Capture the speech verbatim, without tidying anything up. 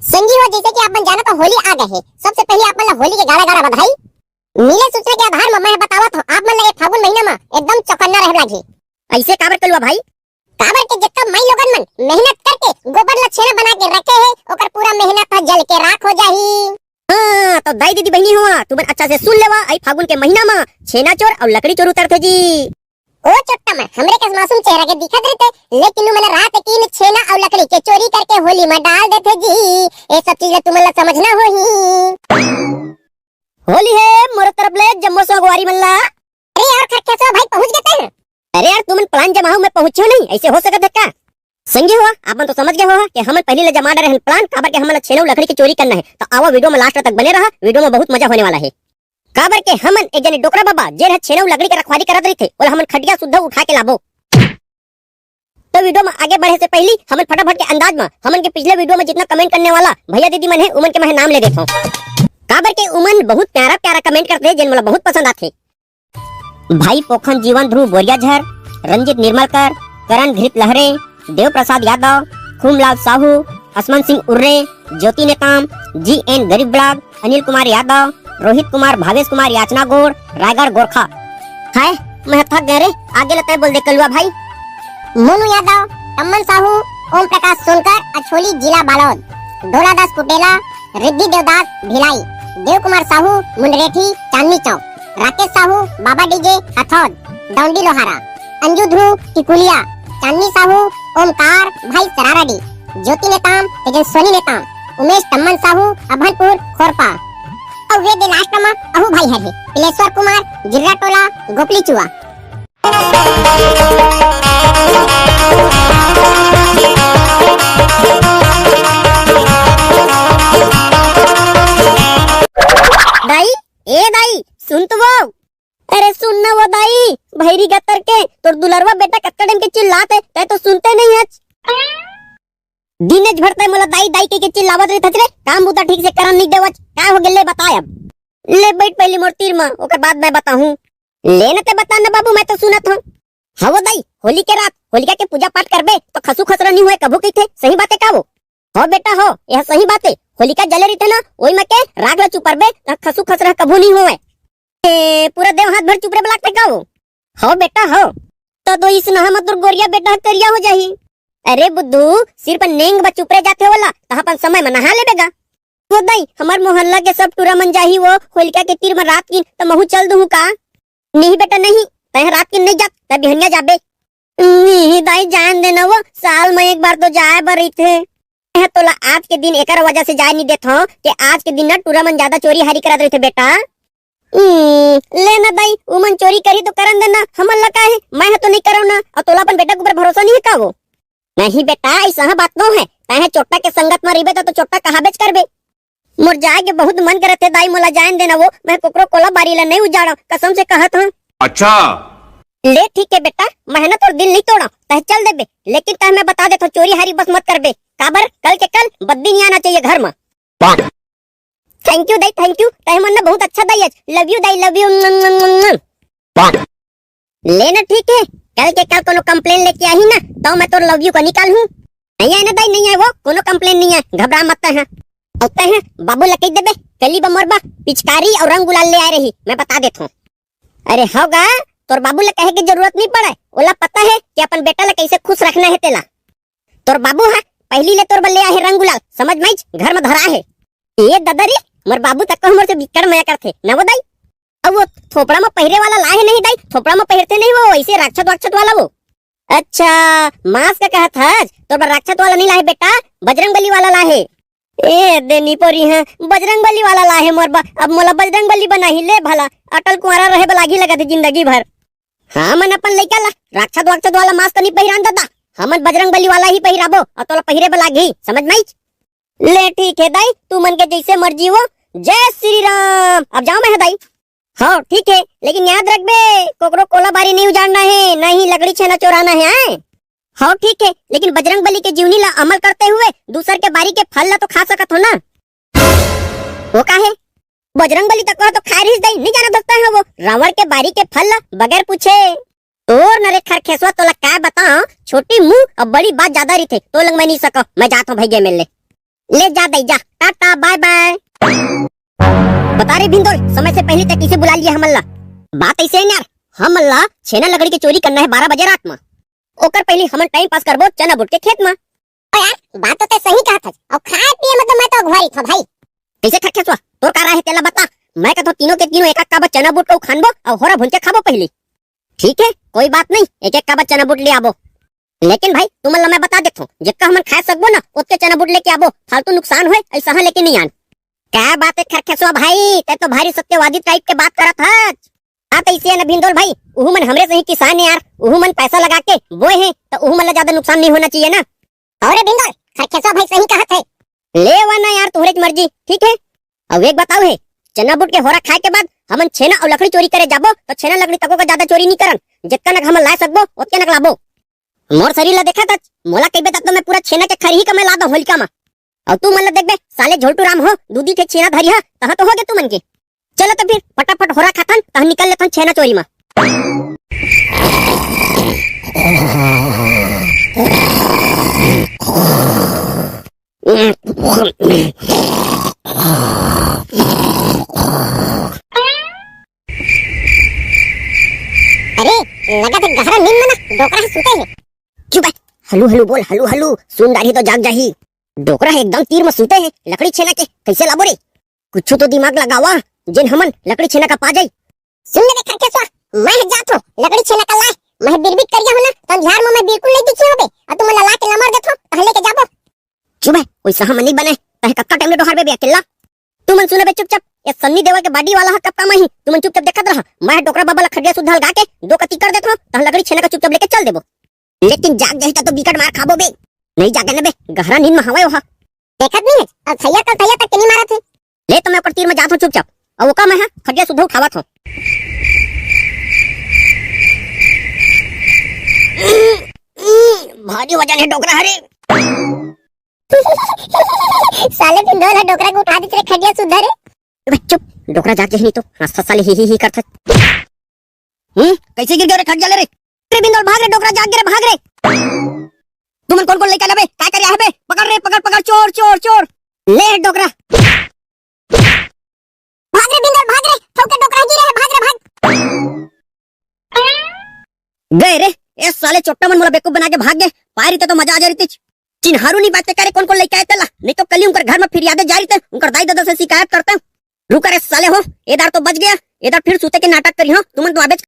संगी हो, जैसे कि आप मन जानत हो, होली आ गए हे। सबसे पहले आप मन ला होली के गाड़ा गाड़ा बधाई। मिले सूचना के आधार म मैं बतावत हूँ, आप मन ला ये फागुन महीना म एकदम चौकन्ना रहे लागही। ऐसे काबर कलुआ भाई? काबर के जतका माई लोगन मन मेहनत करके गोबर ला छेना बना के रखे हे, ओकर पूरा मेहनत ह जल के राख हो जाही। हाँ, तो दाई दीदी बहिनी हो, तुमन अच्छा से सुन लेवा, आई फागुन के महीना म छेना चोर अउ लकड़ी चोर उतरथे जी। ओ चोट्टा मन, हमरे कस मासूम चेहरा के दिखत रहिते, लेकिन उमन रात के दिन छेना अउ लकड़ी के चोरी करके होली म डाल देथे जी। ये सब चीज ला तुमन ला समझना होही। होली हे मोर तरफ ले जम्मो संगवारी मन ला। अरे यार, खरखेसवा भाई, पहुंच गए तैं? अरे यार, तुमन plan जमाहू, मैं पहुंचे हूं नहीं, ऐसे हो सकत हे का? संगी हो, आप मन तो समझ गए हो कि हमन पहली ले जमा डरे हन plan, काबर के हमन ला छेना अउ लकड़ी के चोरी करना हे। तो आवा, video म last तक बने रहा, video म बहुत मजा होने वाला हे। काबर के हमन एक जने डोकरा बाबा, जेन ह छेना अउ लकड़ी के रखवारी करत रहिथे, ओला हमन खटिया सुद्धा उठा के लाबो। तो video म आगे बढ़े से पहली हमन फटाफट के अंदाज म हमन के पिछले video म जितना comment करने वाला भैया दीदी मन हे, उमन के मैं नाम ले देथव, काबर के उमन बहुत प्यारा प्यारा comment करथे, जेन मोला बहुत पसंद आथे। भाई पोखन जीवन ध्रुव बोरियाझर, रंजित निर्मलकर, करण घृत लहरे, देव प्रसाद यादव, खूमलाल साहू, असमन सिंह उर्रे, ज्योति नेताम, जी एन गरीब ब्लॉग, अनिल कुमार यादव, रोहित कुमार, भावेश कुमार, याचना गोड़, रायगढ़ गोरखा। हाय, मैं थक गए रे, आगे ले तैं बोल दे कलुआ भाई। मोनू यादव, टम्मन साहू, ओम प्रकाश सोनकर, अछोली जिला बालोद, डोलादास कुटेला, रिद्धि देवदास भिलाई, देव कुमार साहू मुंडरेठी चांदनी चौक, राकेश साहू बाबा डीजे हथौद, डौंडी लोहारा, अंजू ध्रुव टिकुलिया, चांदनी साहू ओमकार भाई सराराडी, ज्योति नेताम तेजस्वनी नेताम, उमेश टम्मन साहू अभनपुर खोरपा। अउ वे दे last म अहू भाई हर हे, पिलेश्वर कुमार जिर्रा टोला गोपली चुआ। दाई, ए दाई, सुन तो वो। अरे सुन ना वो दाई, भैरी गतर के, तोर दुलरवा बेटा कतका टाइम के चिल्लात हे, तैं तो सुनते नहीं हच। दिनेच भर तैं मोला दाई दाई कहिके चिल्लावत रहिथच रे, काम बूता ठीक से करन नहीं देवच, का हो गेले बता अब। ले बैठ पहली मोर तीर म, ओकर बाद मैं बताहूं। ले न तैं बता न बाबू, मैं तो सुनत हूं। हवो दाई, होली के रात होलिका के पूजा पाठ करबे तो खसू खसरा नहीं होए कभू कहिथे, सही बात हे का वो? हो बेटा हो, यह सही बात हे। होलिका जले रहिथे ना, ओई म के राख ल चुपरबे त खसू खसरा कभू नहीं होए। ए, पूरा देव हाथ भर चुपरे बर लागथे का वो? हो बेटा हो। तो दो इसनहा म तोर गोरिया बेटा ह करिया हो जाही। अरे बुद्धू, सिर्फ नेंग ब चुपरे जाथे ओला, त अपन समय म नहा लेबे गा। वो दाई, हमर मोहल्ला के सब टूरा मन जाही वो होलिका के तीर म रात किन, त महू चल दूहूं का? नहीं बेटा नहीं, तैं रात किन नहीं जात, तैं बिहनिया जाबे। नहीं दाई, जान देना वो, साल म एक बार तो जाए बर रहिथे। मैं तोला आज के दिन एकर वजह से जाए नहीं देत हूं कि आज के दिन ना टूरा मन ज्यादा चोरी हारी करत रहिथे बेटा। हम्म, ले ना दाई, उमन चोरी करही तो करन देना, हमन ला का हे, मैं ह तो नहीं करव ना, अउ तोला अपन बेटा के ऊपर भरोसा नहीं हे का वो? नहीं बेटा, ऐसा बात नो हे, तैं ह चोट्टा के संगत म रहिबे त तो चोट्टा कहाबेच करबे। मोर जाए के बहुत मन करत हे दाई, मोला जान देना वो, मैं कोकरो कोला बारी ला नहीं उजाड़व, कसम से कहत हूं। अच्छा। ले ठीक हे बेटा, मैं ह ना तोर दिल नहीं तोड़व, तैं चल देबे, लेकिन तैं मैं बता देत हूं, चोरी हारी बस मत करबे, काबर कल के कल बद्दी नहीं आना चाहिए घर म। Thank you दाई, thank you। तैं मन ना बहुत अच्छा दाई अच। Love you दाई, love you। ले ना ठीक हे, कल के कल कोनो complain लेके आही ना, तो मैं तोर love you को निकालहूं। नहीं आए ना दाई, नहीं आए वो, कोनो complain नहीं आए, घबरा मत तैं ह। अउ तैं ह बाबू ला कहि देबे, कली ब मोर बर पिचकारी अउ रंग गुलाल ले आए रही, मैं बता देत हूं। अरे हव गा, तोर बाबू ला कहे के जरूरत नहीं पड़े, ओला पता हे कि अपन बेटा ला कैसे खुश रखना हे तेला। तोर बाबू ह पहली ले तोर बर ले आहे रंग गुलाल, समझ माइच, घर म धरा हे। ए ददा रे, मोर बाबू तक मोर से बिकट मया करथे, न वो दाई? अब वो थोपड़ा म पहिरे वाला लाहे नहीं दाई, थोपड़ा म पहिरथे नहीं वो, ऐसे राक्षस वाक्षस वाला वो। अच्छा, mask कहत हस, तोर बर राक्षस वाला नहीं लाहे बेटा, बजरंग बली वाला लाहे। ए देनी पोरी ह, बजरंग बली वाला लाहे मोर बर, अब मोला बजरंग बली बनाही ले भला, अटल कुंवारा रहे बर लागही लगत हे जिंदगी भर। हमन अपन लइका ला राक्षस वाक्षस वाला mask नहीं पहिरान ददा, हमन बजरंग बली वाला ही पहिराबो, अउ तोला पहिरे बर लागही, समझ माइच? ले ठीक हे दाई, तुमन के जैसे मर्जी वो। जय श्री राम। अब जावं मैं ह दाई। हव ठीक हे, लेकिन याद रखबे, कोकरो कोला बारी नहीं उजाड़ना हे, नहीं लकड़ी छेना चोराना हे, आए? हव ठीक हे, लेकिन बजरंग बली के जीवनी ला अमल करते हुए दूसर के बारी के फल ला तो खा सकत हो ना। वो का हे? बजरंग बली तक तो खाए रहिस दाई, नहीं जाना दस्ता हे वो रावण के बारी के फल ला बगैर पूछे। तोर न रे खरखेसवा, तोला का बताओं, छोटी मुंह अउ बड़ी बात ज्यादा रहिथे, तो लंग मैं नहीं सकव, मैं जात हूं भाई गे मिल ले। ले जा दई जा, टाटा बाय बाय। बता रे भिंदोल, समय से पहले तक किसे बुला लिया हमन ला? बात ऐसे है यार, हमन ला छेना लकड़ी के चोरी करना है बारह बजे रात में। ओकर पहले हमन टाइम पास करबो चना बूट के खेत में। ओ यार, बात तो ते सही कहत हस। अउ खाए पिए में तो मैं तो अघुवारी था भाई। कैसे खरखेसवा, तोर का राय है तेला बता। मैं कहथों तीनों के तीनों एक एक काबा चना बूट को खानबो अउ होरा भून के खाबो पहले। ठीक है, कोई बात नहीं, एक एक काबा चना बूट ले आबो। लेकिन भाई, तुमन ला मैं बता देथों, जेतका हमन खाए सकबो ना, ओतके चना बूट लेके आबो, फालतू नुकसान होए, ऐसा लेके नहीं आन। क्या बात है खरखेसवा भाई, ते तो भारी सत्यवादी टाइप के बात करत हच। बात ऐसी है ना भिंदोल भाई, उहू मन हमरे सही किसान है यार, उहू मन पैसा लगा के बोए हैं, तो उहू मन ला ज्यादा नुकसान नहीं होना चाहिए ना। अरे भिंदोल, खरखेसवा भाई सही कहत है। ले वा ना यार, तुहरेच मर्जी, ठीक है। अब एक बताओ है, चना बूट के होरा खाए के बाद हमन छेना अउ लकड़ी चोरी करे जाबो, तो छेना लकड़ी तको का ज्यादा चोरी नहीं करन, जितका नक हमन लाए सकबो, ओतके नक लाबो। मोर शरीर ला देखत हच, मोला कहिबे तब तो मैं पूरा छेना के खरही का मैं ला दो होलिका मा। अउ तू मन ला देखबे, साले झोलटू राम हो, दूधी के छेना धरी हा, तहाँ तो हो गए तू मन के। चलो तो फिर फटाफट होरा खाथन, तहाँ निकल लेथन छेना चोरी मा। अरे, लगा थे गहरा नींद में ना डोकरा ह सुते हे। चुप है, हलू हलू बोल, हलू हलू, सुन डारी तो जाग जाही। डोकरा ह एकदम तीर में सुते हे, लकड़ी छेना के कैसे लाबो रे? कुछ तो दिमाग लगावा, जेन हमन लकड़ी छेना का पा जाई। सुन ले खरखेसवा, मैं जात हूँ लकड़ी छेना का लाए, मैं बिरबिट करिया हूँ ना, तो अंधियार में मैं बिल्कुल नहीं दिखी होबे, और तुम ला ला के लमर देथो, तहाँ लेके जाबो। चुप है, कोई सहा मनी बने, तहे कतका टाइम ले डोहर बे अकेला। तू मन सुने बे चुपचाप, ये सन्नी देओल के बॉडी वाला ह कपड़ा में ही, तू मन चुपचाप देखत रहा, मैं डोकरा बाबा ला खटिया सुद्धा लगा के दो कती कर देथो, तहाँ लकड़ी छेना का चुपचाप लेके चल देबो। लेकिन जाग जाही त तो बिकट मार खाबो बे। नहीं जागे न बे, गहरा नींद में हवय ओहा। देखत नहीं है, अब थैया कल थैया तक के नहीं मारत है। ले तो मैं ओकर तीर में जात हूँ चुपचाप, अब ओका मैं हा खटिया सुद्धा उठावत हूँ। भारी वजन है डोकरा हरे। साले भिंदोल ह डोकरा के उठा देथे रे खटिया सुद्धा रे। अबे चुप, डोकरा जाग जाही नहीं तो हाँसत साले ही ही ही करथे। हम्म, कैसे गिर गया रे खटिया ले रे? रे भिंदोल भाग रे, डोकरा जाग गया रे, भाग रे। तुमन कौन कौन लइका लबे, काय करे आहे बे? पकड़ रे, पकड़, पकड़, चोर, चोर, चोर। ले डोकरा। भाग रे भिंदोल, भाग रे, ठोक के डोकरा गिरे है, भाग रे, भाग। गए रे, ए साले चोट्टा मन मोला बेवकूफ बना के भाग गए। पाए रहिते तो मजा आ जा रहितिस। चिन्हारू नहीं बात करे कौन कौन लइका आए तेला, नहीं तो कल ही उनकर घर में फिरियादे जा रहिते, उनकर दाई ददा से शिकायत करते। रुका रे साले हो, ए दार तो बच गया, ए दार फिर सुते के नाटक करी हो, तुमन तो आबेच।